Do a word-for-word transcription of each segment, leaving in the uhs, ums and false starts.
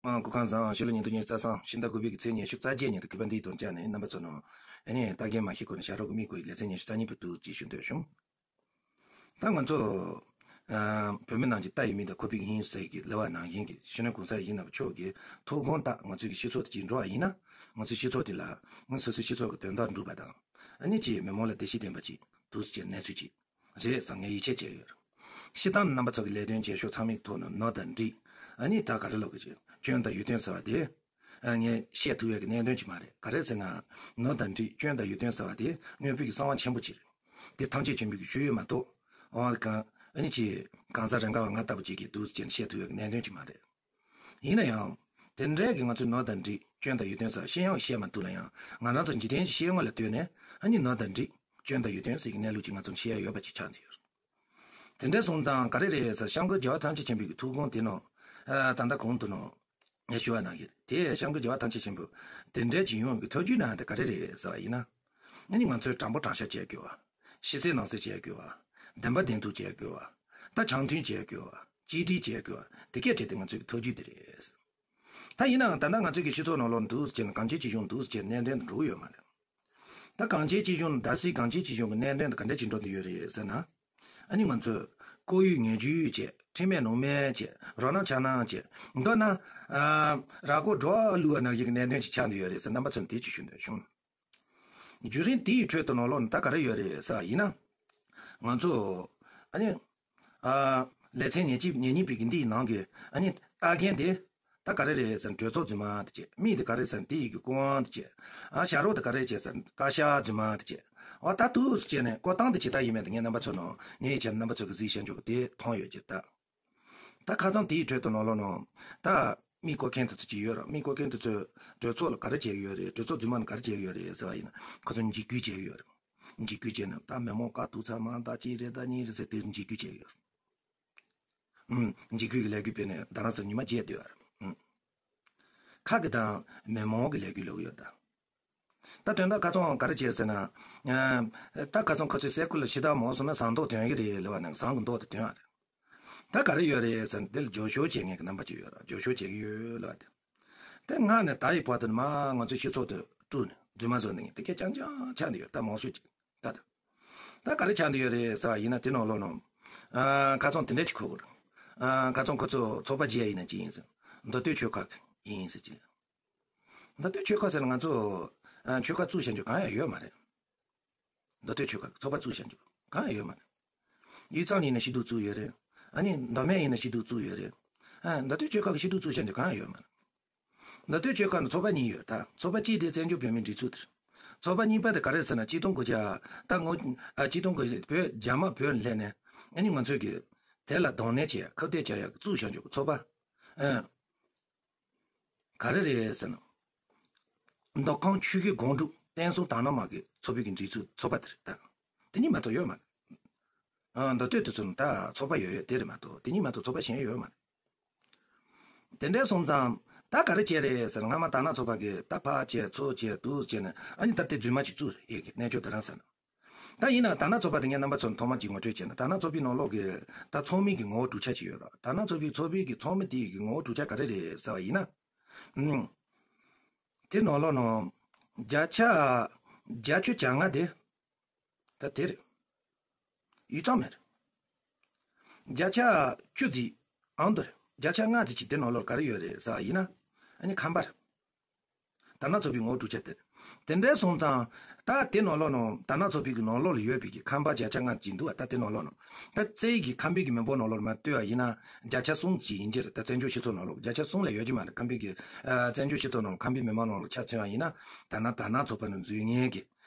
ཨ། སྐུ་ཁམས་བཟང་། ཕྱི་ལོ་ཉིས་སྟོང་ཉི་ཤུ་རྩ་གསུམ་ཕྱི་ཟླ་དགུ་པའི་གི་ཚེས་ཉི་ཤུ་རྩ་བརྒྱད་ཉིན་དུ་གུས་པ་འདིའི་དོན་བཅར་ནས་རྣམ་པ་ཚོ་ནང་ཨ་ནི་ལྟ་མཁན་མ་ཤེས་གོ་ནས་ཞབས་བྲོ་གི་མིག་གོ་ཡི་ལེ་ཚན་ཉི་ཤུ་རྩ་གཉིས་པ་འདུག་ཅེས་ཞུ་འདོད་བྱུང་། ད་ང་ཚོ་ཨ་བོད་མི་རྣམས་ཀྱི་ལྟ་ཡི་མིག་དང་ཁོག་པའི་སྙིང་ཟེར་གྱི་ལེ་བ་ནང་བཞིན་གྱི་སྤྱི་ནོར་གོང་ས་ཡིན་ནམ་མཆོག་གི་ཐུགས་དགོངས་ལྟར་ང་ཚོའི་གི་སྤྱི་ཚོགས་དེ་ཅིག་འགྲོ་བ་ཡིན་ན། ང་ཚོའི་སྤྱི་ཚོགས་དེ་ལ་ང་སོ་སོའི་སྤྱི་ཚོགས་ཀྱི་དོན་དག་འགྲུབ་པ་དང་། ཨ་ནི་ཅིག་མི་མང་ལ་བདེ་སྐྱིད་ལྡན་པ་ཅིག་འདུག་ཟེར་གྱི་གནས་ཚུལ་ཅིག་རེད་བསམ་ངས་ཡིད་ཆེས་བྱས་ཡོད། སྤྱིར་བཏང་རྣམ་པ་ཚོ་གི་ལས་དོན་བྱེད་ཕྱོགས་ཚང་མའི་ཐོག་ནས་ནོར་དང་འགྲིག་ཨ་ནི་ད་ག་རེ་ལབ་དགོས་ཀྱི། སྐྱོན་དང་ཡོན་ཏན་ཟེར་བ་དེ་ཨ་ངས་བཤད་ཐུབ་ཡག་གི་གནད་དོན་ཅིག་མ་རེད། ག་རེ་ཟེར་ན། ནོར་དང་འགྲིག་སྐྱོན་དང་ཡོན་ཏན་ཟེར་བ་དེ་དངོས་པོའི་གི་གསང་བ་ཆེན་པོ་ཅིག་རེད། དེ་ཐམས་ཅད་མཁྱེན་པའི་གི་ཆོས་ཡོད་མ་གཏོགས། འོ་གང་ཨ་ནི་ཅིག་གང་ཟག་རང་ག་བ་ང་ལྟ་བུ་ཅིག་གིས་འདུག་ཟེར་བཤད་ཐུབ་ཡག་གི་གནད་དོན་ཅིག་མ་རེད། ཡིན་ན་ཡང་། དེ་འདྲའི་གི་ང་ཚོའི་ནོར་དང་འགྲིག་སྐྱོན་དང་ཡོན་ཏན་ཟེར་བཤད་ཡང་བཤད་མ་ཐུབ་ན་ཡང་། ང་རང་ཚོ་འཇིག་རྟེན་གྱི་ཤེས་ཡོན་ལ་ལྟོས་ནས་ཨ་ནི་ནོར་དང་འགྲིག་སྐྱོན་དང་ཡོན་ཏན་ཟེར་གྱི་གནས་ལུགས་ཅིག་ང་ཚོ་ཤེས་ཡ་ཡོད་པ་ཅིག་ཆགས་བསྡད་ཡོད། དེ་འདྲ་སོང་ཙང་ག་རེ་རེད་ཟེར། སྐྱབས་མགོན་རྒྱལ་བ་ཐམས་ཅད་མཁྱེན་པའི་གི་ཐུགས་དགོངས་དེ་ནང་ཨ་ད་ལྟ་གོང་དུ་ནང་ངས་ཞུ་བ་ནང་བཞིན་དེ་སྐྱབས་མགོན་རྒྱལ་བ་ཐམས་ཅད་མཁྱེན་པའི་དེ་འདྲའི་ཅིག་ཡོང་གི་ཐབས་ཇུས་ནང་དེ་ག་རེ་རེད་ཟེར་བ་ཡིན་ན། ཨ་ནི་ང་ཚོས་དྲང་པོ་དྲང་བཞག་བྱེད་དགོས་པ། ཕྱི་གསལ་ནང་གསལ་བྱེད་དགོས་པ། བདེན་པ་བདེན་ཐུག་བྱེད་དགོས་པ། ད་འཆམ་མཐུན་བྱེད་དགོས་པ། གཅིག་སྒྲིལ་བྱེད་དགོས་པ། དེ་གས་བྱས་ཏེ་ང་ཚོའི་གི་ཐབས་ཇུས་དེ་རེད། ད་ཡིན་ནའང་ད་ལྟ་ང་ཚོའི་གི་སྤྱི་ཚོགས་ནང་ལོགས་འདུག་ཟེར་ན་གང་ཅིའི་སྤྱི་གཞུང་འདུག་ཟེར་ན་གནད་དོན་དུ་འགྲོ་གི་ཡོད་མ་རེད། ད་གང་ཅིའི་སྤྱི་གཞུང་ད་སྲིད་གང་ཅིའི་སྤྱི་གཞུང་གི་གནད་དོན་དེ་ག་འདྲ་ཅིག་འགྲོ་འདི་ཡོད་རེད་ཟེར་ན། ཨ་ནི་ང་ཚོས་ལྐོག་གཡུ་ངན་ཇུས་བྱས། ཁྲེལ་མེད་ནོར་མེད་བྱས། རོགས་སྣང་ཆགས་སྣང་བྱས། མདོར་ན། ཨ། ར་སྐོར་འགྲོ་བ་བླུ་བ་ནང་བཞིན་གྱི་གནད་དོན་ཅིག་ཆགས་འདི་ཡོད་རེད་ཟེར་རྣམ་པ་ཚོར་དེ་ཅིག་ཞུ་འདོད་བྱུང་། བརྒྱུད་རིམ་དེའི་ཁྲོད་དུ་ནང་ལོགས་ནས་ད་ག་རེ་ཡོད་རེད་ཟེར་བ་ཡིན་ན། ང་ཚོ། ཨ་ནི། ཨ། ལེ་ཚན་ཉེར་གཅིག་ཉེར་གཉིས་པའི་གི་འདིའི་ནང་གི་ཨ་ནི་ལྟ་མཁན་དེ། ད་ག་རེ་རེད་ཟེར་ན་གྲོས་ཚོགས་རྫུན་མ་དེ་བྱས། མིག་དེ་ག་རེ་ཟེར་ན་དེ་ཡི་གི་སྐུ་དབང་དེ་བྱས། ཨ། ཞབས་བྲོ་དེ་ག་རེ་བྱས་ཟེར་ན་བཀའ་ཤག་རྫུན་མ་དེ་བྱས། ཨ། ད་དུས་སུ་བྱས་ནས་བཀོད་སྟངས་དེ་ཇི་ལྟར་ཡིན་མིན་དེ་ངས་རྣམ་པ་ཚོ་ནང་ངས་བྱས་རྣམ་པ་ཚོ་གི་གཟིགས་བཞག་འཇོག་གི་དེ་མཐོང་ཡོད་ཀྱི་ད། ད་ཁ་སང་དེའི་ཁྲོད་དུ་ནང་ལོགས་ནང་ད་མི་བསྐོ་མཁན་དེ་ཚོ་ཅིག་ཡོད་ར། མི་བསྐོ་མཁན་དེ་ཚོས་གྲོས་ཚོགས་ལ་ག་རེ་བྱས་ཡོད་རེད། གྲོས་ཚོགས་རྫུན་མ་ནི་ག་རེ་བྱས་ཡོད་རེད་ཟེར་བ་ཡིན་ན། ཁོ་ཚོ་འཇིགས་སྐུལ་བྱས་ཡོད་རེད། འཇིགས་སྐུལ་བྱས་ན་ད་མི་མང་དཀའ་སྡུག་ཚ་མ་ད་གཅིག་རེད་ད་གཉིས་རེད་ཟེར་དེ་འཇིགས་སྐུལ་བྱས་ཡོད་རེད། ཨུམ། འཇིགས་སྐུལ་གྱི་ལས་འགུལ་སྤེལ་ནས་རྡ་རམ་ས་ལ་ཉི་མ་བརྒྱད་སྡོད་ཡོད་རེད། ཨུམ། ཁ་གི་དང་མི་མང་གི་ལས་འགུལ་ལོག་ཡོད་ད། ད་དོན་དག་ཁ་སང་ག་རེ་བྱས་ཟེར་ན། ཨ། ད་ཁ་སང་ཁོ་ཚོའི་སེ་ཁུལ་ལ་ཕྱི་ཐག་མོག་སོང་ན་ཟངས་མདོག་དོན་གྱི་རེད་ལབ་པ་ནང་ཟངས་ཀྱི་མདོག་དེ་དོན་ཨ་རེད། ད་ག་རེ་ཡོད་རེད་ཟེར་ན་དེ་ལ་རྒྱབ་སྐྱོར་བྱེད་མཁན་གྱི་རྣམ་པ་ཅིག་ཡོད་ར། རྒྱབ་སྐྱོར་བྱེད་ཀྱི་ཡོད་ལབ་པ་དེ། དེ་སྔ་ནས་ད་ཡི་བར་དུ་ནས་མ་ང་ཚོའི་སྤྱི་ཚོགས་དེ་དཀྲུགས་ནས་རྫུན་མ་བཟོ་ནས་དེ་གས་རྐྱང་རྐྱང་ཆགས་ནས་ཡོད་ད་མང་ཤོས་ཅིག་ད་ད། ད་ག་རེ་ཆགས་ནས་ཡོད་རེད་ཟེར་བ་ཡིན་ན་དེ་ནང་ལོགས་ནང་། ཨ། ཁ་སང་དེ་འདྲ་ཅིག་གོ་གི་རེད། ཨ། ཁ་སང་ཁོ་ཚོ་ཚོགས་པ་བརྗེ་ཡ་ཡིན་ན་ཅི་ཡིན་ཟེར། མདོ་སྟོད་ཆོལ་ཁ་ཡིན་ཟེར་གྱི། མདོ་སྟོད་ཆོལ་ཁ་ཟེར་ན་ང་ཚོ་ཨ་ཆོལ་ཁ་བཙུགས་བཞག་རྒྱུ་གང་ཡང་ཡོད་མ་རེད། མདོ་སྟོད་ཆོལ་ཁ་ཚོགས་པ་བཙུགས་བཞག་རྒྱུ་གང་ཡང་ཡོད་མ་རེད། དབུས་གཙང་ཡིན་ན་སྐྱིད་སྡུག་བཙུགས་ཡོད་རེད། ཨ་ནི་མདོ་སྨད་ཡིན་ན་སྐྱིད་སྡུག་བཙུགས་ཡོད་རེད། ཨ། མདོ་སྟོད་ཆོལ་ཁ་གི་སྐྱིད་སྡུག་བཙུགས་བཞག་རྒྱུ་གང་ཡང་ཡོད་མ་རེད། མདོ་སྟོད་ཆོལ་ཁ་ནི་ཚོགས་པ་གཉིས་ཡོད་ད། ཚོགས་པ་གཅིག་དེ་བཙན་བྱོལ་བོད་མིའི་སྒྲིག་འཛུགས་དེ་རེད། ཚོགས་པ་གཉིས་པ་དེ་ག་རེ་ཟེར་ན་གཅིག་སྟོང་དགུ་བརྒྱ། ད་ངོ་། ཨ། གཅིག་སྟོང་དགུ་བརྒྱ་བོད་རྒྱ་དམར་བོད་ལ་སླེབས་ནས་ཨ་ནི་ང་ཚོས་ཀྱི་དེ་ལ་གདོང་ལེན་བྱས་ཁ་གཏད་བྱ་ཡག་བཙུགས་བཞག་རྒྱུ་གི་ཚོགས་པ། ཨ། ག་རེ་རེད་ཟེར་ན། མདོ་ཁམས་ཆུ་བཞི་སྒང་དྲུག་བསྟན་སྲུང་དག་སྣང་དམག་གི་ཚོགས་པའི་གི་སྒྲིག་འཛུགས་ཚོགས་པ་དེ་རེད་ད། དེ་གཉིས་མ་གཏོགས་ཡོད་མ་རེད། ཨ། མདོ་སྟོད་དེ་ཚོ་ནི་ད་ཚོགས་པ་ཡོད་ཡོད་དེ་རེད་མ་གཏོགས་དེ་གཉིས་མ་གཏོགས་ཚོགས་པ་གཞན་ཡོད་མ་རེད། དེ་འདྲ་སོང་ཙང་ད་ག་རེ་བྱས་རེད་ཟེར་ན་སྔ་མ་དག་སྣང་ཚོགས་པ་གི་ད་ཕར་བྱས་ཚུར་བྱས་འདུག་བྱས་ནས་ཨ་ནི་ད་དེ་རྫུན་མ་ཅིག་བཙུགས་རེད་ཡེ་གི་གནས་མཆོག་དེ་རང་ཟེར་ན། ད་ཡིན་ན་དག་སྣང་ཚོགས་པ་དེ་ངས་རྣམ་པ་ཚོར་ཐོག་མ་གཅིག་ངོ་སྤྲོད་བྱས་ན་དག་སྣང་ཚོགས་པའི་ནང་ལོགས་ཀྱི་ད་ཚོགས་མི་གི་ངོ་བོ་གྲུབ་ཆ་ཅིག་ཡོད་ར། དག་སྣང་ཚོགས་པའི་ཚོགས་པའི་གི་ཚོགས་མི་དེ་ཡི་གི་ངོ་བོ་གྲུབ་ཆ་ག་རེ་རེད་ཟེར་བ་ཡིན་ན། ཨུམ། དེ་ནང་ལོགས་ནང་བརྒྱ་ཆ་བརྒྱད་ཅུ་གྱ་ལྔ་དེ་ད་དེ་རེད། ཡུད་ཙམ་མེད་རེད། བརྒྱ་ཆ་བཅུ་ཙམ་ཨང་དུ་རེད། བརྒྱ་ཆ་ལྔ་ཙམ་ཅིག་དེ་ནང་ལོགས་ག་རེ་ཡོད་རེད་ཟེར་བ་ཡིན་ན། ཨ་ནི་ཁམས་པ་རེད། དག་སྣང་ཚོགས་པའི་ངོ་བོ་གྲུབ་ཆ་དེ། དེ་འདྲ་སོང་ཙང་། ད་དེ་ནང་ལོགས་ནང་དག་སྣང་ཚོགས་པའི་གི་ནང་ལོགས་ལ་ཡོད་པའི་གི་ཁམས་པ་བརྒྱ་ཆ་ལྔ་ཅིག་འདུག་བ། ད་དེ་ནང་ལོགས་ནང་ད་རྩ་བའི་གི་ཁམས་པའི་གི་མི་འབོར་ནང་ལོགས་ལ་མར་ལྟོས་པ་ཡིན་ན་བརྒྱ་ཆ་གསུམ་ཅིག་ཡིན་གྱི་རེད། ད་བཙན་བྱོལ་སྤྱི་ཚོགས་ནང་ལོགས་བརྒྱ་ཆ་གསུམ་ལས་ཡོད་ཀྱི་མ་རེད། ཁམས་པའི་གི་ཨ་བཙན་བྱོལ་སྤྱི་ཚོགས་ནང་ཁམས་པའི་མི་མང་ནང་ལ་ཆ་མཚོན་པ་ཡིན་ན། དག་སྣང་དག་སྣང་ཚོགས་པ་ནང་འཛུལ་མཁན་གི་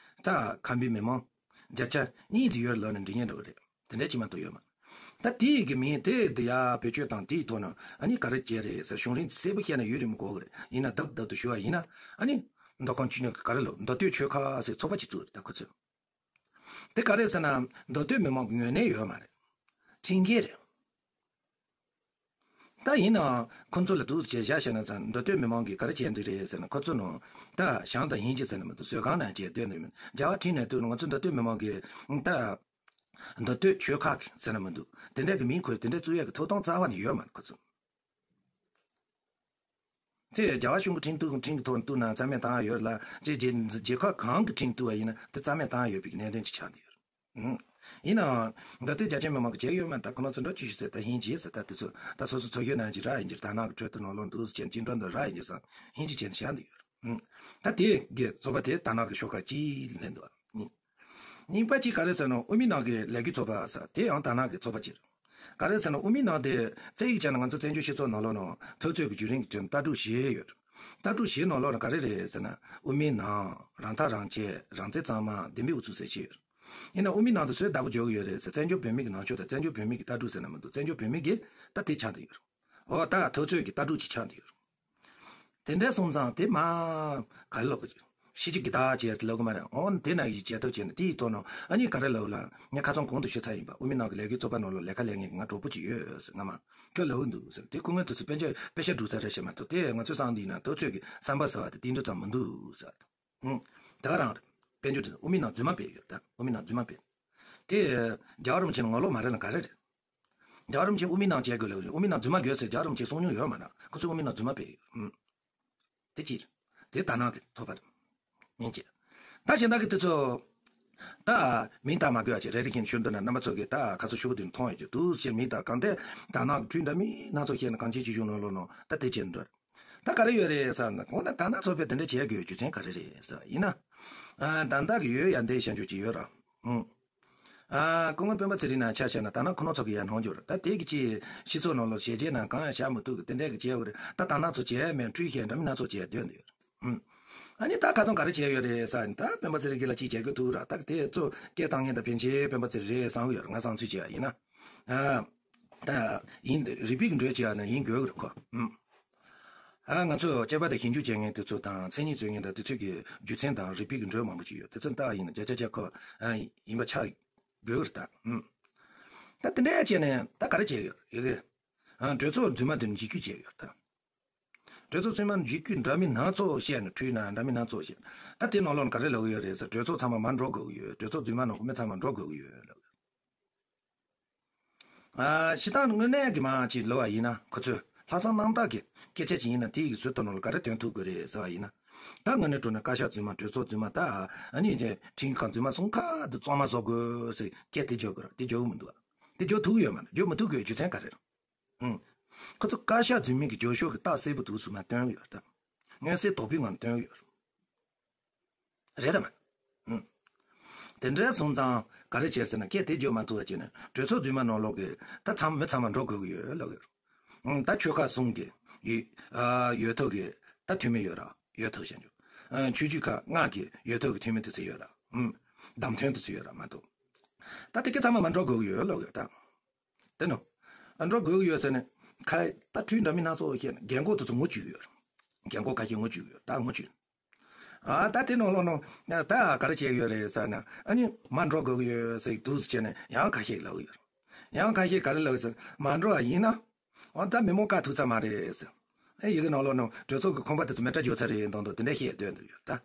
ད་ཁམས་པའི་མི་མང་བརྒྱ་ཆ་གཉིས་ཙམ་ཡོད་ལབ་ན་འགྲིག་མཁན་འདྲ་བོ་རེད། དེ་འདྲ་ཅིག་མ་གཏོགས་ཡོད་མ་རེད། ད་དེ་ཡི་གི་མིང་དེ་དེ་ཡ་བེད་སྤྱོད་དང་དེའི་ཐོག་ནས་ཨ་ནི་ག་རེ་བྱས་རེད་ཟེར་བྱུང་རིམ་གསལ་པོ་བཤད་ན་ཡུན་རིང་མི་འགོར་གི་རེད། ཡིན་ན་རྡབ་རྡབ་ཏུ་ཞུ་བ་ཡིན་ན་ཨ་ནི། མདོ་ཁམས་ཆུ་ནག་གི་ག་རེ་ལབ་མདོ་སྟོད་ཆོལ་ཁ་ཟེར་ཚོགས་པ་ཅིག་བཙུགས་རེད་ད་ཁོ་ཚོས། དེ་ག་རེ་ཟེར་ན་མདོ་སྟོད་མི་མང་གི་ངོས་ནས་ཡོད་མ་རེད། ཁྲིམས་འགལ་རེད། ད་ཡིན་ནའང་ཁོ་ཚོ་ལ་འདུག་བྱས་བཞག་བྱས་ན་ཙང་མདོ་སྟོད་མི་མང་གིས་ག་རེ་བྱས་འདུག་རེད་ཟེར་ན་ཁོ་ཚོ་ནང་ད་ཞང་དང་ཧིན་ཇི་ཟེར་ན་མི་འདུག་བཟོད་ཁང་ནང་བྱས་སྡོད་འདུག་མིན་རྒྱ་གར་ཁྲིམས་ནང་འདུག་ང་ཚོ་མདོ་སྟོད་མི་མང་གིས་ད་མདོ་སྟོད་ཆོལ་ཁ་ཟེར་ན་མི་འདུག་དེ་འདྲ་གི་མིང་ཁོས་དེ་འདྲ་བཙུགས་ཡག་གི་ཐོབ་ཐང་རྩ་བ་ནས་ཡོད་མ་རེད་ཁོ་ཚོ། དེ་རྒྱལ་བ་གཞུང་གི་འཕྲིན་གཏུག་འཕྲིན་གྱི་ཐོག་ནས་གཏུག་ན་རྩ་མེད་བཏང་ཡ་ཡོད་ལ། དེ་རྒྱལ་རྒྱལ་ཁབ་གང་གི་འཕྲིན་གཏུག་པ་ཡིན་ན་དེ་རྩ་མེད་བཏང་ཡ་ཡོད་པའི་གནད་དོན་ཅིག་ཆགས་བསྡད་ཡོད། ཨང་། ཡིན་ནའང་ད་ལྟའི་རྒྱ་ཆེ་མི་མང་གིས་བྱས་ཡོད་མ་ད་ཁོ་ན་ཚོ་འགྲོ་ཅི་ཞིག་ཟེར་ད་ཧིན་ཇི་ཟེར་ད་དེ་ཚོ་ད་སོ་སོ་འཚོ་བཞིན་ན་ཅི་ར་ཡིན་གྱི་རེད། དར་ནག་གི་གྲོས་དེ་ནང་ལོགས་འདུག་ཟེར་ཅིག་འགྲོ་འདི་ར་ཡིན་གྱི་ས་ཧིན་ཇི་བྱས་ནས་བཞག་འདི་ཡོད་རེད། ཨང་། ད་དེ་གི་རྩོད་པ་དེ་དར་ནག་གི་ཤོག་ཁག་གཅིག་ལེན་འདུག་ཨ། གཉིས་པ་གཅིག་ག་རེ་ཟེར་ན་དབུ་མའི་ནང་གི་ལས་འགུལ་ཚོགས་པ་ཟེར་དེ་ཡང་དར་ནག་གི་ཚོགས་པ་གཅིག་རེད། ག་རེ་ཟེར་ན་དབུ་མའི་ནང་དེ་རྩ་ཡིག་བྱས་ན་ང་ཚོ་བཙན་བྱོལ་སྤྱི་ཚོགས་ནང་ལོགས་ནང་འཐབ་རྩོད་ཀྱི་བརྒྱུད་རིམ་གྱི་ཁྲོད་ལྟ་གྲུབ་བཞི་ཡོད་རེད། ལྟ་གྲུབ་བཞི་ནང་ལོགས་ལ་ག་རེ་རེད་ཟེར་ན་དབུ་མའི་ནང་རང་ཐག་རང་བཅད་རང་བཙན་གཙང་མ་བདེན་པའི་ཨུ་ཚུགས་ཟེར་བཞི་ཡོད་རེད། ཡིན་ན་དབུ་མའི་ནང་དུ་སུས་བདག་པོ་རྒྱག་གི་ཡོད་རེད་ཟེར་བཙན་བྱོལ་བོད་མི་གི་ནང་ཆོས་དང་བཙན་བྱོལ་བོད་མི་གི་ལྟ་གྲུབ་ཟེར་ན་མི་འདུག་བཙན་བྱོལ་བོད་མི་གི་ད་དེ་ཆགས་བསྡད་ཡོད་རེད། འོ་ད་འཐབ་རྩོད་ཀྱི་ལྟ་གྲུབ་ཅིག་ཆགས་བསྡད་ཡོད་རེད། དེ་འདྲ་སོང་ཙང་དེ་མ་ག་རེ་ལབ་དགོས་ཀྱི། ཤི་ཅིག་གི་ད་བྱས་ལབ་གི་མ་རེད། འོ་དེ་ན་ཡི་བྱེད་ཐབས་བྱས་ན་དེ་ཡི་ཐོག་ནང་ཨ་ནི་ག་རེ་ལབ་ལ་ངས་ཁ་སང་གོང་དུ་ཞུས་ཚར་ཡིན་པ་དབུ་མའི་ནང་གི་ལས་འགུལ་ཚོགས་པ་ནང་ལ་ལས་ཀ་ལས་ངན་གྱི་ང་གྲོགས་པོ་ཅིག་ཡོད་ཟེར་ང་མ་ཁྱོད་ལབ་གི་འདུག་ཟེར་དེ་སྐུ་ངོ་དེ་ཚོ་དཔེ་ཆ་དཔེ་ཆ་སྒྲུག་ཚར་རེད་བཤད་མ་ཐུབ་དེ་ང་ཚོའི་སང་དེ་ཡིན་ན་འཐབ་རྩོད་ཀྱི་བསམ་པ་ཟེར་བ་དེ་དེ་འདྲ་ཙམ་མི་འདུག་ཟེར། ཧུམ། དེ་ག་རང་རེད། དཔལ་འབྱོར་དེ་དབུ་མའི་ནང་རྫུན་མ་སྤེལ་ཡོད་ད་དབུ་མའི་ནང་རྫུན་མ་སྤེལ། དེ་རྒྱལ་བ་རིན་པོ་ཆེ་ནི་ངོ་ལོག་མ་རེད་ལ་ག་རེ་རེད། རྒྱལ་བ་རིན་པོ་ཆེ་དབུ་མའི་ནང་བྱས་དགོས་ལབ་རེད། དབུ་མའི་ནང་རྫུན་མ་དགོས་ཟེར་རྒྱལ་བ་རིན་པོ་ཆེ་གསུང་མྱོང་ཡོད་མ་རེད། ཁོ་ཚོས་དབུ་མའི་ནང་རྫུན་མ་སྤེལ་ཡོད། ཧུམ། དེ་གཅིག་དེ་དར་ནག་གི་ཚོགས་པ་རེད། མིང་གཅིག་ད་གཞན་དག་གི་དེ་ཚོ། ད་མིང་བཏགས་མ་དགོས་ཡ་ཅིག་རེ་རེ་ཁྱེར་ཤོད་འདུག་ན་རྣམ་པ་ཚོ་གིས་ད་ཁ་ཚོ་ཤུགས་དེ་མཐོང་ཡོད་ཀྱི་འདུག་ཅེས་མིང་བཏགས་གང་ལྟར་དར་ནག་གི་འཕྲུལ་འདྲ་མིན་སྣ་ཚོགས་བཤད་ན་གངས་ཅན་སྤྱི་གཞུང་ནང་ལོགས་ནང་ད་དེ་བྱས་ནས་འགྲོ། ད་ག་རེ་ཡོད་རེད་ཟེར་ན་གང་ལྟར་དར་ནག་ཚོགས་པས་དེ་འདྲ་བྱེད་དགོས་རྒྱུ་མཚན་ག་རེ་རེད་ཟེར་ཡིན་ན། ཨ་ད་ལྟ་གི་ཡོད་ཡ་འདི་བཤད་རྒྱུ་ཅིག་ཡོད་ར། ཨུ། ཨ་སྐུ་ངོ་སྤེན་པ་ཚེ་རིང་ནང་ཆ་བཞག་ན་དར་ནག་ཁོ་ན་ཚོ་གི་ཡ་སྣང་རྒྱུ་རེད། ད་དེ་གི་ཅིག་སྤྱི་ཚོགས་ནང་ལོགས་ཞལ་ཆད་ནང་གང་ཡང་བཞག་མི་ཐུབ་གི་དེ་འདྲ་གི་བྱས་ཡོད་རེད། ད་དར་ནག་ཚོ་བྱས་མེད་འཕྲུལ་བཤད་འདྲ་མིན་སྣ་ཚོགས་བྱས་སྡོད་འདུག་ཡོད། ཨ་ནི་ད་ཁ་སང་ག་རེ་བྱས་ཡོད་རེད་ཟེར་ན་ད་སྤེན་པ་ཚེ་རིང་གིས་ལ་ཅིག་བྱེད་དགོས་ཐུག་ར་ད་དེ་ཚོ་སྐད་བཏང་མཁན་དང་ཕན་ཆད་སྤེན་པ་ཚེ་རིང་རེད་བསམ་གི་ཡོད་རེད། ང་བསམ་ཚུལ་བྱས་ཡ་ཡིན་ན། ཨ། ད་ཡིན་རིག་པའི་གི་འགྲོས་བྱས་ཡ་ན་ཡིན་དགོས་གི་རེད་ཁོ། ཨུམ། ཨ་ང་ཚོ་དཔྱད་པ་དང་ཞིབ་འཇུག་བྱེད་མཁན་དེ་ཚོ་དང་མཚན་ཉིད་འཛིན་མཁན་དང་དེ་ཚོས་ཀྱི་རྒྱུ་མཚན་དང་རིག་པའི་གི་འགྲོས་མང་པོ་ཅིག་ཡོད། དེ་ཚོ་ལྟ་བ་ཡིན་ན་བརྒྱ་ཆ་བརྒྱ་ཁོ་ཨ་ཡིན་པ་ཆགས་དགོས་གི་རེད་ད། ཨུམ། ད་དེ་འདྲ་བྱས་ནས་ད་ག་རེ་བྱས་ཡོད་ཡོད་གི། ཨ་གྲོས་ཚོགས་རྫུན་མ་དེ་ནི་འཇིགས་སྐུལ་བྱས་ཡོད་ད། གྲོས་ཚོགས་རྫུན་མ་འཇིགས་སྐུལ་འདྲ་མིན་སྣ་ཚོགས་བཤད་ནས་འཁྲུལ་ན་འདྲ་མིན་སྣ་ཚོགས་བཤད། ད་དེ་ནང་ལོགས་ནས་ག་རེ་ལབ་ཀྱི་ཡོད་རེད་ཟེར་གྲོས་ཚོགས་ཚང་མ་མར་འགྲོ་དགོས་ཀྱི་ཡོད། གྲོས་ཚོགས་རྫུན་མ་ནང་གི་མི་ཚང་མ་འགྲོ་དགོས་ཀྱི་ཡོད་ལབ། ཨ་སྤྱིར་བཏང་དངོས་གནས་ཀྱི་མ་ཅིག་ལབ་པ་ཡིན་ན་ཁོ་ཚོས་ལྷག་བསམ་རྣམ་དག་གི་སྐད་ཆ་ཅིག་ཡིན་ན་དེ་ཡི་ཟུར་དུ་ནང་ལ་ག་རེ་འདོན་ཐུབ་དགོས་རེད་ཟེར་བ་ཡིན་ན། ད་དངོས་གནས་དྲང་གནས་བཀའ་ཤག་རྫུན་མ་གྲོས་ཚོགས་རྫུན་མ་ད་ཨ་ནི་དེ་ཁྲིམས་ཁང་རྫུན་མ་གསུམ་ཁ་དུ་གཙང་མ་བཟོ་དགོས་ཟེར་སྐད་དེ་འཇོག་དགོས་ར་དེ་འཇོག་གི་མི་འདུག་ཨ། དེ་འཇོག་ཐུབ་ཀྱི་ཡོད་མ་རེད། འཇོག་མི་ཐུབ་དགོས་རྒྱུ་མཚན་ག་རེ་རེད། ཨུམ། ཁོ་ཚོ་བཀའ་ཤག་རྫུན་མའི་གི་རྒྱབ་ཤོག་གི་རྟགས་གསལ་པོ་འདུག་སུ་མ་སྟོན་གི་ཡོད་ད། མངོན་གསལ་དོད་པོའི་ངང་སྟོན་གི་ཡོད། རེད་དམ། ཨུམ། དེ་འདྲ་སོང་ཙང་ག་རེ་བྱས་ཟེར་ན་སྐད་དེ་བརྗོད་མ་ཐུབ་པ་བྱས་ནས་གྲོས་ཚོགས་རྫུན་མ་ནང་ལོག་གི་ད་ཚང་མི་ཚང་མ་འགྲོ་དགོས་གི་ཡོད་ལབ་ཡོད། ཨུམ། ད་ཆོལ་ཁ་གསུམ་གི་ཡོད་ཨ་ཡོད་ཐག་གི་ད་འཐུས་མི་ཡོད་ར་ཡོད་ཐག་བྱ་འཇུ། ཨ་ཆོས་བརྒྱུད་ཁག་ལྔ་གི་ཡོད་ཐག་གི་འཐུས་མི་དེ་ཚོ་ཡོད་ར། ཨུམ། བདམས་ཐོན་དེ་ཚོ་ཡོད་ར་མ་གཏོགས། ད་དེ་གི་ཚང་མ་མ་འགྲོ་དགོས་གི་ཡོད་ལབ་ཡོད་ད། དེ་ནོ། ཨ་འགྲོ་དགོས་ཀྱི་ཡོད་ཟེར་ནས། ཁ་ད་འཕྲུལ་འདྲ་མིན་སྣ་ཚོགས་བཤད་ནས་རྒན་གོག་དེ་ཚོ་ངུ་བཅུག་ཡོད། རྒན་གོག་ཁ་ཤས་ངུ་བཅུག་ཡོད་ད་ངུ་བཅུག་ཨ་ད་དེ་ནང་ལོགས་ནང་ད་ག་རེ་བྱེད་ཀྱི་ཡོད་རེད་ཟེར་ན་ཨ་ནི་མ་འགྲོ་དགོས་ཀྱི་ཡོད་ཟེར་འདུག་ཟེར་བྱས་ནས་ཡང་ཁ་ཤས་ལབ་ཀྱི་ཡོད། ཡང་ཁ་ཤས་ག་རེ་ལབ་ཟེར་མ་འགྲོ་བ་ཡིན་ན། འོ་ད་མི་མང་བཀག་ཐུབ་ས་མ་རེད་ཟེར། ཨེ་ཡི་གེ་ནང་ལོགས་ནང་གྲོས་ཚོགས་ཀྱི་ཁང་པ་དེ་ཚོ་མེ་དྲ་འཇོག་ཚར་རེད་མདོག་མདོག་དེ་འདྲ་བཤད་སྡོད་འདུག་ཡོད་ད།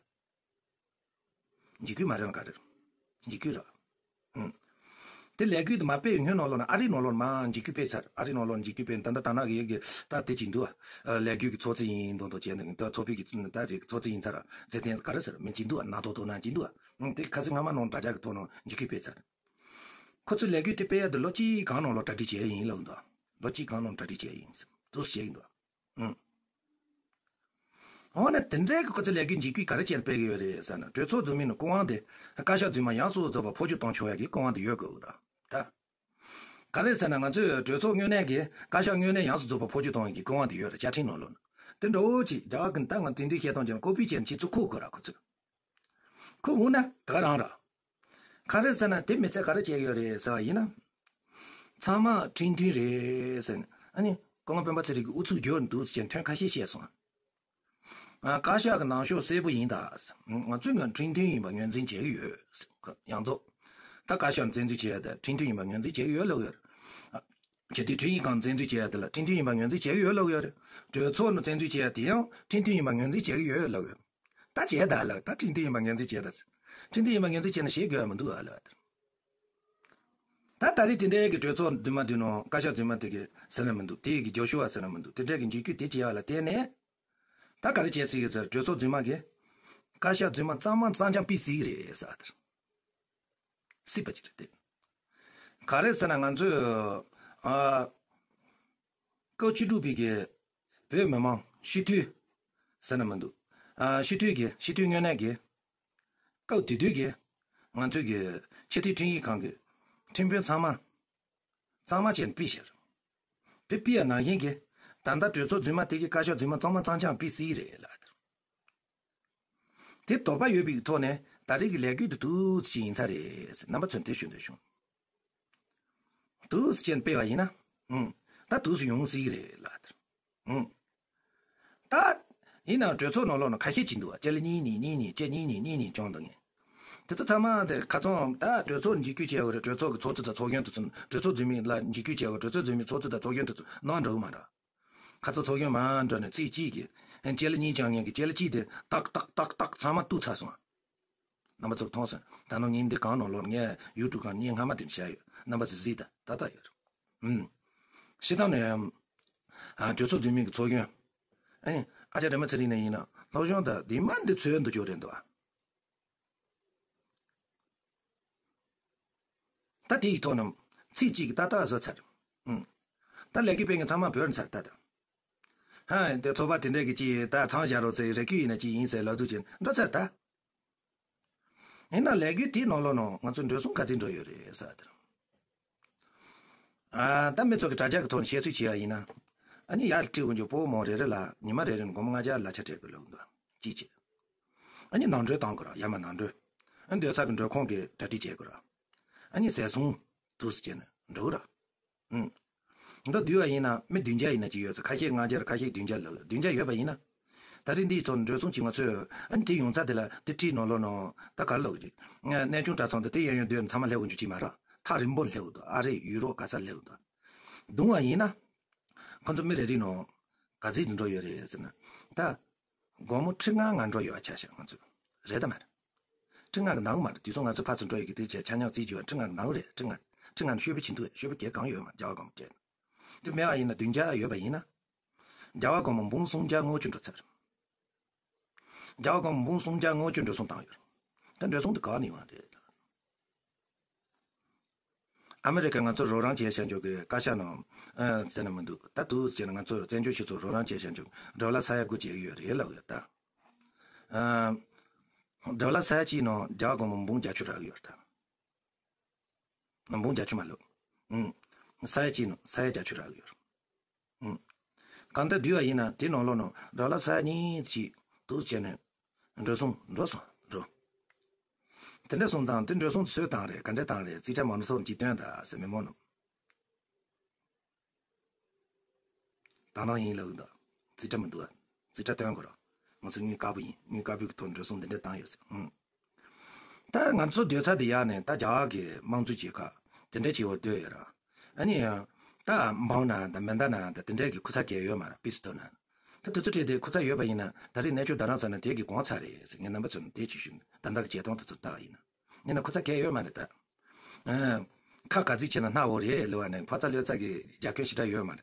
འཇིགས་སྐུལ་མ་རེད་ལ་ག་རེ་རེད། འཇིགས་སྐུལ་ར། ཧུམ། དེ་ལས་འགུལ་དེ་མ་སྤེལ་བའི་སྔོན་ནང་ལོགས་ན་ཨ་རིའི་ནང་ལོགས་ན་མ་འཇིགས་སྐུལ་སྤེལ་ཚར། ཨ་རིའི་ནང་ལོགས་ན་འཇིགས་སྐུལ་སྤེལ་ད་ལྟ་དར་ནག་གི་ཡི་གེ་ད་དེ་ཅིག་འདུག་ཨ། ལས་འགུལ་གྱི་ཚོགས་གཙོ་ཡིན་མདོག་མདོག་བྱས་ནས་ད་ཚོགས་པའི་གི་ད་དེ་ཚོགས་གཙོ་ཡིན་ཚར་ར་མཛད་དེ་ག་རེ་ཟེར་མི་ཅིག་འདུག་ཨ། ན་ཐོག་ཐོག་ན་ཅིག་འདུག་ཨ། ཧུམ། དེ་ཁ་སང་སྔ་མ་ནང་དྲ་རྒྱ་གི་ཐོག་ནང་འཇིགས་སྐུལ་སྤེལ་ཚར། ཁོ་ཚོས་ལས་འགུལ་དེ་སྤེལ་ཡ་དེ་ལོ་གཅིག་གང་ནང་ལོགས་གྲ་སྒྲིག་བྱས་ཡིན་ལབ་འདུག་ཨ། ལོ་གཅིག་གང་ནང་གྲ་སྒྲིག་བྱས་ཡིན་ཟེར་འདུག་བཤད་ཡིན་འདུག་ཨ། ཨུམ། འོ་ན་དེ་འདྲའི་གི་ཁོ་ཚོ་ལས་འགུལ་འཇིགས་སྐུལ་ག་རེ་བྱས་ནས་སྤེལ་གི་ཡོད་རེད་ཟེར་ན་གྲོས་ཚོགས་འཛུགས་མིན་ནི་སྐུ་དབང་དེ་བཀའ་ཤག་འཛུགས་མ་ཡང་སོ་སོ་རྫོགས་པ་འཕོ་འགྱུར་གཏོང་ཆོག་ཡ་གི་སྐུ་དབང་དེ་ཡོད་དགོས་ར། ད། ག་རེ་ཟེར་ན་ང་ཚོས་གྲོས་ཚོགས་དངོས་གནས་ཀྱི་བཀའ་ཤག་དངོས་གནས་ཡང་སོ་རྫོགས་པ་འཕོ་འགྱུར་གཏོང་ཡ་གི་སྐུ་དབང་དེ་ཡོད་ར་བཅའ་ཁྲིམས་ནང་ལོགས་ན། དེ་འདྲ་བོ་ཅིག་རྒྱ་གར་གི་ད་ང་དེ་འདྲའི་བཤད་སྟངས་བྱས་ན་ཀོ་པི་བྱས་ནས་ཁྱེད་ཚོ་ཁུག་དགོས་ར་ཁོ་ཚོས། ཁོ་འོང་ན་ད་ག་རང་ར། ག་རེ་ཟེར་ན་དེ་མི་ཚད་ག་རེ་བྱས་ཡོད་རེད་ཟེར་བ་ཡིན་ན། ཚང་མ་ཁྲིམས་མཐུན་རེད་ཟེར་ནས་ཨ་ནི་སྐུ་ངོ་སྤེན་པ་ཚེ་རིང་གིས་ཨུ་ཚུགས་རྒྱོབ་འདུག་ཟེར་ཐོན་ཁ་ཤས་བཤད་སོང་། ཨ་བཀའ་ཤག་གི་ནང་ཤོག་གསལ་པོ་ཡིན་ད། ང་ཚོས་ང་ཁྲིམས་མཐུན་ཡིན་པ་ངོས་འཛིན་བྱེད་ཀྱི་ཡོད་ཟེར་ཡང་རྫོགས། ད་བཀའ་ཤག་བཙན་འཛུལ་བྱས་ད་ཁྲིམས་མཐུན་ཡིན་པ་ངོས་འཛིན་བྱེད་ཀྱི་ཡོད་ལབ་ཡོད་རེད། སྤྱི་འཐུས་ཁྲིམས་ཡིག་ཁང་བཙན་འཛུལ་བྱས་ཡ་དེ་ལ་ཁྲིམས་མཐུན་ཡིན་པ་ངོས་འཛིན་བྱེད་ཀྱི་ཡོད་ལབ་ཡོད་རེད། གྲོས་ཚོགས་ནང་བཙན་འཛུལ་བྱས་ཡ་དེ་ཡང་ཁྲིམས་མཐུན་ཡིན་པ་ངོས་འཛིན་བྱེད་ཀྱི་ཡོད་ལབ་ཡོད། ད་བྱས་ད་ལ་ད་ཁྲིམས་མཐུན་ཡིན་པ་ངོས་འཛིན་བྱས་ད། ཁྲིམས་མཐུན་ཡིན་པ་ངོས་འཛིན་བྱས་ན་བྱེད་དགོས་ཡ་མི་འདུག་ཨ་ལ། ད་ད་རེས་དེ་འདྲའི་གི་གྲོས་ཚོགས་འདུས་མ་འདུས་ནོ་བཀའ་ཤག་འདུས་མ་དེ་གི་ཟེར་ན་མི་འདུག་དེ་གི་རྒྱབ་ཤོག་བ་ཟེར་ན་མི་འདུག་དེ་འདྲའི་གི་འཇིགས་སྐུལ་དེ་བྱེད་ཡ་ལ་བརྟེན་ནས། ད་ག་རེ་བྱས་སྲིད་ཀྱི་ཟེར། གྲོས་ཚོགས་རྫུན་མ་གིས་བཀའ་ཤག་རྫུན་མ་གཙང་མ་གཙང་རྐྱང་ཕུད་སྲིད་ཀྱི་རེད་ཟེར་ཨ་དེར། སྲིད་པ་ཅིག་རེད་དེ། ག་རེ་ཟེར་ན་ང་ཚོས་ཨ། སྐབས་བཅུ་དྲུག་པའི་གི་བོད་མི་མང་སྤྱི་འཐུས་ཟེར་ན་མི་འདུག་ཨ། སྤྱི་འཐུས་ཀྱི་སྤྱི་འཐུས་དངོས་གནས་ཀྱི་སྐབས་དེ་དུས་ཀྱི་ང་ཚོའི་གི་སྤྱི་འཐུས་ཁྲིམས་ཡིག་ཁང་གི་ཁྲིམས་དཔོན་ཚང་མ་གཙང་མ་བྱས་ནས་ཕུད་ཤག་དེ་ཕུད་ཡ་ནང་བཞིན་གྱི་ད་ལྟ་གྲོས་ཚོགས་རྫུན་མ་དེ་གི་བཀའ་ཤག་རྫུན་མ་གཙང་མ་གཙང་རྐྱང་ཕུད་སྲིད་རེད་ལ། དེ་དོགས་པ་ཡོད་པའི་ཐོག་ནས་ད་རེས་ཀྱི་ལས་འགུལ་དེ་འདུག་སེ་ཡིན་ས་རེད། རྣམ་པ་ཚོས་དེ་ཞུ་འདོད་བྱུང་། འདུག་སེ་སྤེལ་བ་ཡིན་ན། ཨུང་། ད་འདུག་སེ་ཡོང་སྲིད་ཀྱི་རེད་ལ། ཨུང་། ད། ཡིན་ནའང་གྲོས་ཚོགས་ནང་ལོགས་ན་ཁ་ཤས་ཅིག་འདུག་བ། སྤྱི་ལེ་གཉིས་གཉིས་གཉིས་གཉིས་སྤྱི་གཉིས་གཉིས་གཉིས་གཉིས་སྐྱོང་འདུག་ངས། དེ་ཚོ་ཚང་མ་དེ་ཁ་ཚོན་ད་གྲོས་ཚོགས་འཇིགས་སྐུལ་བྱས་པ་རེད། གྲོས་ཚོགས་ཀྱི་ཚོགས་གཙོ་དང་ཚོགས་གཞོན་དེ་ཚོ་གྲོས་ཚོགས་རྫུན་མ་ལ་འཇིགས་སྐུལ་བྱས་པ་གྲོས་ཚོགས་རྫུན་མའི་ཚོགས་གཙོ་དང་ཚོགས་གཞོན་དེ་ཚོ་ནང་འགྲོ་གི་མ་རེད། ཁ་ཚོན་ཚོགས་གཞོན་མར་འགྲོ་ནས་ཚིག་གཅིག་གིས་སྤྱི་ལེ་གཉིས་བཅང་མཁན་གྱི་སྤྱི་ལེ་གཅིག་དེ་ཏག་ཏག་ཏག་ཏག་ཚང་མ་གཏུབ་ཚར་སོང་། རྣམ་པ་ཚོས་མཐོང་སོང་། ད་ནངས་ངས་འདི་གང་ནང་ལོགས་ངས་ཡུ་ཊུབ་སྒང་ངས་སྔ་མ་དེ་བྱས་ཡོད། རྣམ་པ་ཚོས་གཟིགས་དང་ཏག་ཏག་ཡོད་རེད། ཨུམ། སྤྱིར་བཏང་ནས་ཨ་གྲོས་ཚོགས་འདུས་མི་གི་ཚོགས་གཞོན། ཨ་ནི་ཨ་ཅག་རེ་མ་ཚེ་རིང་ནས་ཡིན་ན་སློབ་སྦྱོང་དང་འདི་མ་འདི་ཚོས་འདུག་ཅོག་རེད་འདུག་ཨ། ད་དེ་ཡི་ཐོག་ནས་ཚིག་གཅིག་གིས་ཏག་ཏག་བཟོ་ཚར། ཨུམ། ད་ལས་འགུལ་སྤེལ་མཁན་ཚང་མ་བོར་ཚར་ད་ད། ཧ་དེ་ཚོགས་པ་དེ་འདྲས་ཀྱི་ཅིག་ད་མཚམས་བཞག་རོགས་ཟེར་རེ་སྐུལ་ཡིན་ན་ཅིག་ཡིན་ཟེར་ལབ་འདུག་ཅིག་འགྲོ་ཚར་ད། ཡིན་ན་ལས་འགུལ་དེའི་ནང་ལོགས་ནང་ང་ཚོ་འགྲོ་སོང་ག་ཚོད་འགྲོ་ཡོད་རེད་ཟེར་ད། ཨ་ད་མི་ཚོ་གི་དྲ་རྒྱ་གི་ཐོག་ནས་བཤད་ཚུལ་བྱས་པ་ཡིན་ན། ཨ་ནི་ཡར་ཁྲིད་དགོས་རྒྱུ་སྤོ་བོ་མོ་རེ་རེ་ལ་ཉི་མ་རེ་རེ་ནས་སྒོར་མོ་ལྔ་བརྒྱ་གླ་ཆ་སྤྲད་དགོས་ལབ་འདུག་གཅིག་བྱས། ཨ་ནི་ནང་འགྲོས་བཏང་དགོས་ར་ཡར་མར་ནང་འགྲོས། ཨ་སྡོད་ས་གི་འགྲོས་ཁོངས་ཀྱི་གྲ་སྒྲིག་བྱེད་དགོས་ར། ཨ་ནི་ཟས་སོང་། འདུག་སེ་བྱས་ནས་འགྲོ་ར། ཨུམ། མདོ་བསྡུས་པ་ཡིན་ན་མི་བདུན་བརྒྱ་ཡིན་ན་ཅིག་ཡོད་ཚེ་ཁ་ཤས་ལྔ་བརྒྱ་ར་ཁ་ཤས་བདུན་བརྒྱ་ལབ་བདུན་བརྒྱ་ཡོད་པ་ཡིན་ན། ད་རེས་འདིའི་ཐོག་འགྲོ་སོང་ཅིག་ང་ཚོས་ཨ་ནི་དེ་ཡོང་ཚ་དེ་ལ་དེ་ཁྲིད་ནང་ལོགས་ནང་ད་ག་ལོག་ཅིག་གནས་ཆུང་གྲྭ་ཚང་དེ་དེ་གཡས་གཡོན་སྡོད་ནས་ཚང་མ་སླེབས་འོང་རྒྱུ་ཅིག་མ་རེད། ཐག་རིང་པོ་སླེབས་འདུག་ཨ་རི་ཡུ་རོབ་ག་ས་སླེབས་འདུག་བརྡུངས་པ་ཡིན་ན། ཁོ་ཚོ་མི་རེ་རེ་ནང་ག་ཚོད་འགྲོ་ཡོད་རེད་ཟེར་ན། ད། སྒོར་མོ་ཁྲི་ལྔ་ང་འགྲོ་ཡོད་ཆ་བཞག་ང་ཚོ། རེད་དམ་མ་རེད། ཁྲི་ལྔ་གི་ནང་མ་རེད། དུས་ཚོད་ང་ཚོ་ཕར་ཚུར་འགྲོ་ཡི་གི་དེ་བྱས་ཆ་ཉག་རྩིས་རྒྱུ་བ་ཁྲི་ལྔ་གི་ནང་རེད། ཁྲི་ལྔ། ཁྲི་ལྔ་ནི་ཤོད་པའི་ཆེད་དུ་ཤོད་པའི་གེ་གང་ཡོད་མ་རྒྱ་བ་སྒོར་མོ་བཅས། དེ་མེད་པ་ཡིན་ན་བདུན་བརྒྱ་ཡོད་པ་ཡིན་ན། རྒྱ་བ་སྒོར་མོ་འབུམ་སུམ་བརྒྱ་ལྔ་བཅུ་འགྲོ་ཚར། རྒྱ་བ་སྒོར་མོ་འབུམ་སུམ་བརྒྱ་ལྔ་བཅུ་འགྲོ་སོང་བཏང་ཡོད། ད་འགྲོ་སོང་དེ་ག་ནས་ཡོང་བ་རེད། ཨ་མི་རི་ཀ་ང་ཚོ་རོགས་རམ་བྱས་བཞག་འཇོག་གི་བཀའ་ཤག་ནང་ཨ་ཟེར་ན་མི་འདུག་ད་དུ་ཟེར་ན་ང་ཚོ་བཙན་བྱོལ་སྤྱི་ཚོགས་རོགས་རམ་བྱས་བཞག་འཇོག་ཌོ་ལར་ས་ཡ་དགུ་བྱས་ཡོད་རེད་ལབ་ཡོད་ད། ཨ་ཌོ་ལར་ས་ཡ་གཅིག་ནང་རྒྱ་གར་སྒོར་མོ་འབུམ་བརྒྱད་ཅུ་རག་གི་ཡོད་ད། འབུམ་བརྒྱད་ཅུ་མ་ལོ། ཨུམ། ས་ཡ་གཅིག་ནང་ས་ཡ་བརྒྱད་ཅུ་རག་གི་ཡོད། ཨུམ། གང་ལྟར་བསྡུས་པ་ཡིན་ན་དེ་ནང་ལོགས་ནང་ཌོ་ལར་ས་ཡ་གཉིས་ཅིག་འདུག་བྱས་ནས། འགྲོ་སོང་འགྲོ་སོང་འགྲོ། དེ་འདྲ་སོང་ཙང་དེ་འགྲོ་སོང་དེ་སུས་བཏང་རེད། ག་འདྲས་བཏང་རེད། རྩིས་ཁྲ་མང་སོགས་ཀྱིས་སྟོན་དང་ཟེར་མི་མང་ནོ། དང་བླངས་ཡིན་ལབ་འདུག་རྩིས་ཁྲ་མི་འདུག་རྩིས་ཁྲ་སྟོན་དགོས་ར། ང་ཚོ་དངུལ་དཀར་པོ་ཡིན། དངུལ་དཀར་པོའི་ཐོག་འགྲོ་སོང་འདི་འདྲས་བཏང་ཡོད་ཟེར། ཨང་། ད་ང་ཚོ་སྡོད་ས་དེ་ཡག་ནས་ད་རྒྱ་གར་གྱི་དམངས་གཙོའི་བྱེད་ཁག་དེ་འདྲས་བྱེད་བར་སྡོད་ཡོད་ར། ཨ་ནི་ཡང་། ད་འབངས་ནང་དང་མེ་མདའ་ནང་དང་དེ་འདྲས་ཀྱི་ཁུ་ཚ་གས་ཡོད་མ་ར་པི་སི་ཏོལ་ནང་། ད་དུས་ཚོད་ཁྲིད་དེ་ཁུ་ཚ་ཡོད་པ་ཡིན་ན་ད་རེས་གནས་མཆོག་རྡ་རམ་ས་ལ་དེ་གི་གོང་ཚ་རེད་ཟེར། ངས་རྣམ་པ་ཚོ་ནས་དེ་ཅིག་ཞུ། ད་ལྟ་གི་བྱེད་སྟངས་དེ་ཚོ་ལྟ་བ་ཡིན་ན། ཡིན་ན་ཁུ་ཚ་གས་ཡོད་མ་རེད་ད། ཨ། ཁ་ག་ཚིག་བྱས་ན་སྣ་བོ་རེད་ལབ་པ་ནས་ཕོ་ཚ་ལོས་ཚ་གི་རྒྱ་ཁྱོན་ཞེ་དྲག་ཡོད་མ་རེད།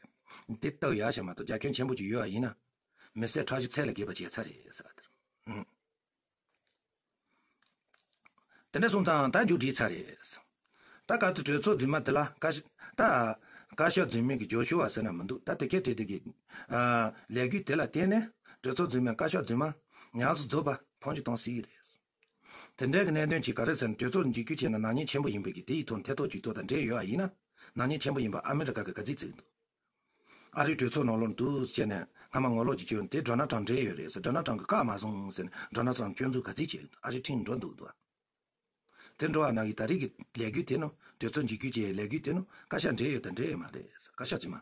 དེ་ལྟ་བུ་ཡག་ཤ་མ་གཏོགས་རྒྱ་ཁྱོན་ཆེན་པོ་ཅིག་ཡོད་པ་ཡིན་ན། མི་བསད་ཁྲག་ཤུགས་ཚད་ལས་བརྒལ་བ་བྱས་ཚར་རེད་ཟེར་བ་དེར། ཨང་། དེ་འདྲ་སོང་ཙང་ད་མཇུག་སྒྲིལ་ཚར་རེད། ད་ག་ཚོད་གྲོས་ཚོགས་རྫུན་མ་དེ་ལ་བཀའ་ཤག་ད། བཀའ་ཤག་རྫུན་མའི་གི་རྒྱོ་ཤུ་བ་ཟེར་ན་མི་འདུག་ད་དེ་གས་དེ་དེ་གི། ཨ། ལས་འགུལ་དེ་ལ་བརྟེན་ནས་གྲོས་ཚོགས་རྫུན་མས་བཀའ་ཤག་རྫུན་མ་ཉམས་སུ་རྫོགས་པ་ཕོན་ཆེ་གཏོང་སྲིད་ཀྱི་རེད། དེ་འདྲའི་གི་གནད་དོན་ཅིག་ག་རེ་ཟེར་ན་གྲོས་ཚོགས་འཇིགས་སྐུལ་བྱས་ན་ནག་ཉེས་ཆེན་པོ་ཡིན་པའི་གི་དེ་ཡི་ཐོག་ཐེ་གཏོགས་ཇུས་གཏོགས་དང་འབྲེལ་ཡོད་པ་ཡིན་ན། ནག་ཉེས་ཆེན་པོ་ཡིན་པ་ཨ་མི་རི་ཀ་གི་ག་ཚིག་བརྩིས་འདུག་ཨ་རིའི་གྲོས་ཚོགས་ནང་ལོགས་འདུག་བྱས་ནས་སྔ་མ་ངོ་ལོག་ཅིག་བྱས་ཡོད་དེ་ཌོ་ནལ་ཊམ་འབྲེལ་ཡོད་རེད་ཟེར། ཌོ་ནལ་ཊམ་གི་བཀག་མ་སོང་ཟེར་ནས་ཌོ་ནལ་ཊམ་སྐྱོན་འཛུགས་ག་ཚིག་བྱས་ཡོད། ཨ་རི་ཁྲིམས་འགྲོ་འདུག་འདུག་དེ་འགྲོ་བ་ནང་གི་ད་རེས་ཀྱི་ལས་འགུལ་དེ་ནི་གྲོས་ཚོགས་འཇིགས་སྐུལ་བྱས་ལས་འགུལ་དེ་ནི་བཀའ་ཤག་འབྲེལ་ཡོད་དང་འབྲེལ་ཡོད་མ་རེད་ཟེར། བཀའ་ཤག་རྫུན་མ།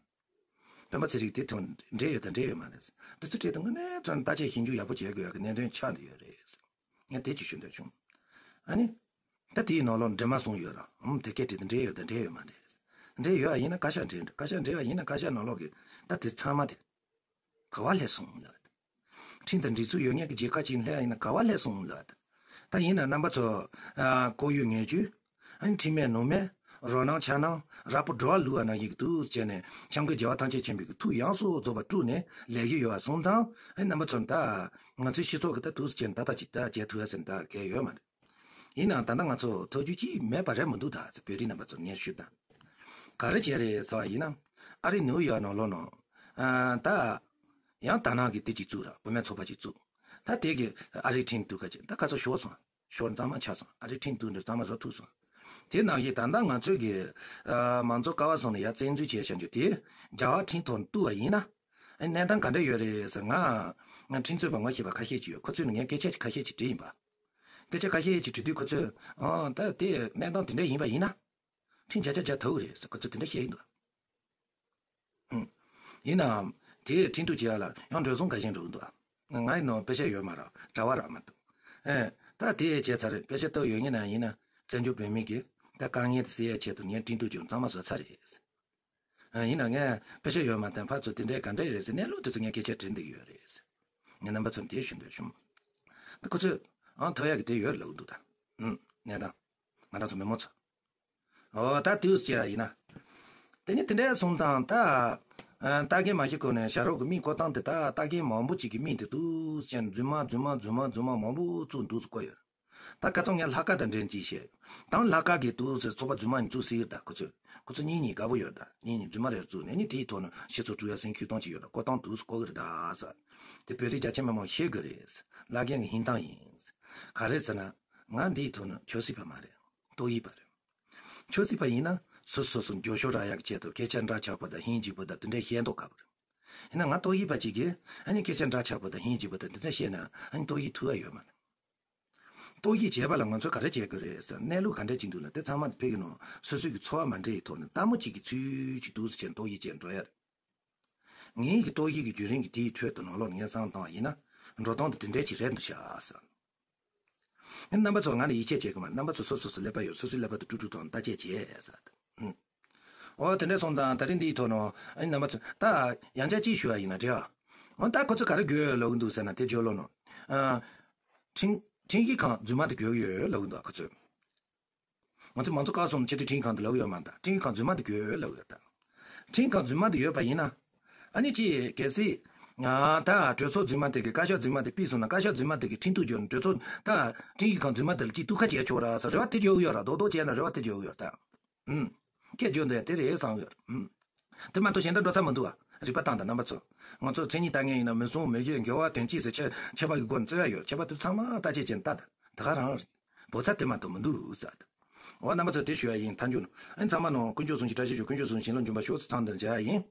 སྤེན་པ་ཚེ་རིང་དེ་དོན་འབྲེལ་ཡོད་དང་འབྲེལ་ཡོད་མ་རེད། འདི་ཚོ་ཁྲིད་དུ་དངོས་གནས་དྲང་བརྟག་དཔྱད་ཞིབ་འཇུག་ཡག་པོ་བྱེད་དགོས་ཡག་གི་གནད་དོན་ཆགས་བསྡད་ཡོད་རེད། ངས་དེ་ཅིག་ཞུ་འདོད་བྱུང་། ཨ་ནི། ད་དེའི་ནང་ལོགས་འདྲེས་མ་གསུངས་ཡོད་ར། ཨུམ་དེ་སྐད་དྲིས་དེ་འབྲེལ་ཡོད་དང་འབྲེལ་ཡོད་མ་རེད། འབྲེལ་ཡོད་ཨ་ཡིན་ན་བཀའ་ཤག་འབྲེལ་འདྲ་བཀའ་ཤག་འབྲེལ་བ་ཡིན་ན་བཀའ་ཤག་ནང་ལོགས་ཀྱི་ད་དེ་ཚང་མ་དེ། ག་བ་སླེབས་སོང་ལ། ཁྲིམས་དང་སྒྲིག་འཛུགས་ཡོད་མཁན་གྱི་རྒྱལ་ཁབ་ཅིག་སླེབས་ཡིན་ན་ག་བ་སླེབས་སོང་ལ། ད་ཡིན་ན་རྣམ་པ་ཚོ། ཨ་ལྐོག་གཡོ་ངན་ཇུས། ཨ་ནི་ཁྲིམས་མེད་ནོར་མེད། རོ་སྣང་འཆར་སྣང་རགས་པ་འགྲོ་བ་ལུས་པ་ནང་བཞིན་གྱི་འདུག་སེ་བྱས་ནས་འཆམ་མཁས་རྒྱལ་བ་ཐམས་ཅད་མཁྱེན་པའི་གི་ཐུགས་ཡོངས་སུ་རྫོགས་པ་དཀྲུགས་ནས་ལས་ཀྱི་ཡོད་པ་སོང་ཙང་ཨེ་རྣམ་པ་ཚོ་ད་ང་ཚོའི་སྤྱི་ཚོགས་ཀྱི་ད་འདུག་སེ་བྱས་ནས་ད་ལྟ་ཅིག་ད་བྱེད་ཐུབ་ཡ་ཟེར་ནས་ད་གལ་ཡོད་མ་རེད། ཡིན་ནའང་ད་ལྟ་ང་ཚོ་ཐབས་ཇུས་ཅིག་མེད་པ་རེད་མི་འདུག་ད་ཟེར་བོད་རིགས་རྣམ་པ་ཚོ་ངས་ཞུ་ད། ག་རེ་བྱས་རེད་ཟེར་བ་ཡིན་ན། ཨ་རི་ནིའུ་ཡོག་ནང་ལོགས་ནང་། ཨ་ད། ཡང་དར་ནག་གི་དེ་ཅིག་བཙུགས་ར་བུད་མེད་ཚོགས་པ་ཅིག་བཙུགས། ད་དེ་གི་ཨ་རིའི་ཁྲིམས་གཏུག་ཁ་ཅིག་ད་ག་ཚོད་ཤོར་སོང་། ཤོར་གཙང་མ་ཆགས་སོང་། ཨ་རིའི་ཁྲིམས་གཏུག་འདི་གཙང་མ་བཟོ་ཐུབ་སོང་། དེ་ནང་བཞིན་ད་ལྟ་ང་ཚོའི་གི་ཨ་མང་གཙོ་ཀ་བ་བཟུང་ནས་ཡར་བཙན་འཛུལ་བྱས་བཞག་རྒྱུ་དེ་རྒྱ་གར་ཁྲིམས་ཐོག་ནས་གཏུག་པ་ཡིན་ན། ཨ་གནས་སྟངས་ག་འདྲ་ཡོད་རེད་ཟེར་ང་། ང་ཁྲིམས་རྩོད་པ་ངོ་ཤེས་པ་ཁ་ཤས་ཅིག་ཡོད། ཁོ་ཚོས་ནི་ངས་སྐད་ཆ་ཁ་ཤས་ཅིག་དྲིས་ཡིན་པ། སྐད་ཆ་ཁ་ཤས་ཅིག་དྲི་དུས་ཁོ་ཚོས་ཨ་ད་དེ་གནས་སྟངས་དེ་འདྲ་ཡིན་པ་ཡིན་ན། ཁྲིམས་བརྒྱ་ཆ་བརྒྱ་ཐོབ་རེད་ཟེར་ཁོ་ཚོས་དེ་འདྲ་བཤད་ཡིན་འདུག་ཧུམ། ཡིན་ནའང་དེ་ཁྲིམས་གཏུག་བྱེད་ཡ་ལ་ཡང་འགྲོ་སོང་ག་ཞིག་འགྲོ་གི་འདུག་ང་ཡིན་ནོ་དཔེ་ཆ་ཡོད་མ་རེད། གྲྭ་བ་རག་མ་འདུག་ཨེ་ད་དེ་བྱས་ཚར་རེད། དཔེ་ཆ་ལྟ་ཡོད་ཉིན་ན་ཡིན་ན་བཙན་བྱོལ་བོད་མི་གི་ད་དཀའ་ངལ་དེ་སེལ་ཡ་ཆེད་དུ་ངས་ཁྲིམས་གཏུག་རྒྱུ་གཙང་མ་བཟོ་ཚར་རེད། ཨ་ཡིན་ན་ངས་དཔེ་ཆ་ཡོད་མ་དང་ཕར་ཚུར་དེ་འདྲའི་ག་འདྲ་རེད་ཟེར་གནས་ལུགས་དེ་ཚོ་ངས་སྐད་ཆ་དྲིས་འདོད་ཡོད་རེད། ངས་རྣམ་པ་ཚོ་དེ་ཞུ་འདོད་བྱུང་། ད་ཁོ་ཚོས་ཨང་ཐོ་ཡག་གི་དེ་ཡོད་ལབ་འདུག་ད། ཨུམ་གནས་སྟངས། ང་རང་ཚོ་མི་མང་ཚོ། ཨོ་ད་དུས་སྐྱེ་ཡ་ཡིན་ན། དེ་ནི་དེ་འདྲའི་སོང་ཙང་ད། ཨ་ལྟ་མཁན་མ་ཤེས་གོ་ནས་བྱ་རོག་གི་མིང་བཀོད་སྟངས་དེ་ད་ལྟ་མཁན་མང་པོ་ཅིག་གི་མིང་དེ་འདུག་ཅན་རྫུན་མ་རྫུན་མ་རྫུན་མ་རྫུན་མ་མང་པོ་བཙུགས་འདུག་སེ་བཀོད་ཡོད། ད་ཁ་སང་ངས་ལྷག་དཀར་དང་འབྲེལ་ཅིག་བཤད། དང་ལྷག་དཀར་གྱི་འདུག་ཟེར་ཚོགས་པ་རྫུན་མ་ཡིན་བཙུགས་སྲིད་ད་ཁོ་ཚོས། ཁོ་ཚོ་གཉིས་གཉིས་དགའ་པོ་ཡོད་ད། གཉིས་གཉིས་རྫུན་མ་རེ་བཙུགས་ནས་ནི་དེའི་ཐོག་ནས་སྤྱི་ཚོགས་དཀྲུག་ཡ་སེམས་ཁུར་གཏོང་གི་ཡོད་ད། བཀོད་སྟངས་འདུག་སེ་བཀོད་གི་རེད་ད་ཟེར། དེ་བོད་རིགས་རྒྱ་ཆེ་མི་མང་ཤེས་གི་རེད། བླ་རྒན་གི་ཧིན་ཐང་ཡིན། ག་རེ་ཟེར་ན། ང་འདིའི་ཐོག་ནས་ཆབ་སྲིད་པ་མ་རེད། ཏོག་དབྱིབས་པ་རེད། ཆབ་སྲིད་པ་ཡིན་ན་སོ་སོ་སོ་རྒྱབ་སྐྱོར་རག་ཡག་ཆེད་དུ་སྐད་ཆ་འདྲ་ཆགས་པོ་དང་ཧིན་གྱིས་པོ་དང་དེ་འདྲ་བཤད་མདོག་ཁ་པོ་རེད། ཡིན་ན་ང་ཏོག་དབྱིབས་པ་གཅིག་གིས་ཨ་ནི་སྐད་ཆ་འདྲ་ཆགས་པོ་དང་ཧིན་གྱིས་པོ་དང་དེ་འདྲ་བཤད་ན་ཨ་ནི་ཏོག་དབྱིབས་ཐུབ་ཡ་ཡོད་མ་རེད། ཏོག་དབྱིབས་བྱས་པ་ལ་ང་ཚོས་ག་རེ་བྱེད་དགོས་རེད་ཟེར། གནས་ལུགས་ག་འདྲ་ཅིག་འདུག་ལ་དེ་ཚང་མ་ཕེབས་ཀྱི་ནོ། སོ་སོའི་གི་ཚོར་བ་མ་འདྲེས་ཡི་ཐོག་ནས་ལྟད་མོ་གཅིག་གི་ཚུལ་གཅིག་འདུག་ཟེར་བྱས་ཏོག་དབྱིབས་བྱས་འགྲོ་ཡ་རེད། ངའི་གི་ཏོག་དབྱིབས་ཀྱི་བརྒྱུད་རིམ་གྱི་དེའི་ཁྲོད་དུ་ནང་ལོགས་ངས་བསམ་བཏང་བ་ཡིན་ན། འགྲོ་སྟངས་དེ་དེ་འདྲས་ཅིག་རེད་འདུག་ཤག་ཟེར། རྣམ་པ་ཚོ་ང་ལ་ཡིད་ཆེས་བྱེད་གི་མ་རེད། རྣམ་པ་ཚོ་སོ་སོ་སོ་ཀླད་པ་ཡོད། སོ་སོའི་ཀླད་པ་དེ་དཀྲུག་དཀྲུག་དང་བརྟག་དཔྱད་བྱེད་ཟེར། ཨོ་དེ་འདྲས་སོང་ཙང་ད་རིང་འདིའི་ཐོག་ནས་ཨ་ནི་རྣམ་པ་ཚོ་ད་ཡང་བསྐྱར་གཅིག་ཞུ་བ་ཡིན་ན་འགྲིག་ཨ། འོ་ད་ཁོ་ཚོ་ག་རེ་དགོས་ལབ་གི་འདུག་ཟེར་ན་དེ་བརྗོད་ལོ་ནོ། ཨ། ཁྲིམས་ཁྲིམས་ཀྱི་ཁང་རྫུན་མ་དེ་དགོས་ཀྱི་ཡོད་ལབ་གི་འདུག་ཨ་ཁོ་ཚོས། ང་ཚོ་མང་གཙོ་ཀ་སོང་ཆེས་མཐོའི་ཁྲིམས་ཁང་དུ་ལབ་ཡོད་མ་ད། ཁྲིམས་ཁང་རྫུན་མ་དེ་དགོས་ལབ་ཡོད་ད། ཁྲིམས་ཁང་རྫུན་མ་དེ་ཡོད་པ་ཡིན་ན། ཨ་ནི་ཅི་གལ་སྲིད། ང་ད་གྲོས་ཚོགས་རྫུན་མ་དེ་གི་བཀའ་ཤག་རྫུན་མ་དེ་ཕུད་སོང་ན་བཀའ་ཤག་རྫུན་མ་དེ་གི་ཁྲིམས་གཏུག་རྒྱུ་ནི་གྲོས་ཚོགས་ད་ཁྲིམས་ཀྱི་ཁང་རྫུན་མ་དེ་ལ་ཅི་གཏུག་ཁ་བྱས་ཆོག་ར་ཟེར་རེ་བ་དེ་བརྗོད་ཡོད་ར། རྡོག་རྡོག་བྱས་ན་རེ་བ་དེ་བརྗོད་ཡོད་ད། ཨུམ། ཁྱེད་བརྗོད་འདོད་དེ་རེད་བསམ་ཡོད། ཨུམ། དེ་མ་གཏོགས་གཞན་དག་འགྲོ་ས་མི་འདུག་བ། རིག་པ་བཏང་དང་རྣམ་པ་ཚོ། ང་ཚོ་མཚན་ཉིད་ལྟ་མཁན་ཡིན་ན་མི་སྲུང་མི་གཞན་འགལ་བ་དོན་གཅིག་ཟེར་ཆད་ཆད་པ་གི་སྒོ་ནས་རྩོད་ཡ་ཡོད། ཆད་པ་དེ་ཚང་མ་བརྟག་དཔྱད་བྱས་ནས་ལྟ་དང་། ད་ག་རང་རེད། བོ་ཚ་དེ་མ་གཏོགས་མི་འདུག་ཟེར། འོ་རྣམ་པ་ཚོ་དེ་ཞུ་ཡ་ཡིན། མཐའ་མཇུག་ནས་ཨ་ནི་ཚང་མ་ནང་དཀོན་མཆོག་གསུམ་གྱི་བཀྲ་ཤིས་ཤོག་དཀོན་མཆོག་གསུམ་བྱིན་རླབས་འབྱུང་བ་ཤོག་ཟེར་ཚང་འདིར་མཇལ་ཡ་ཡིན།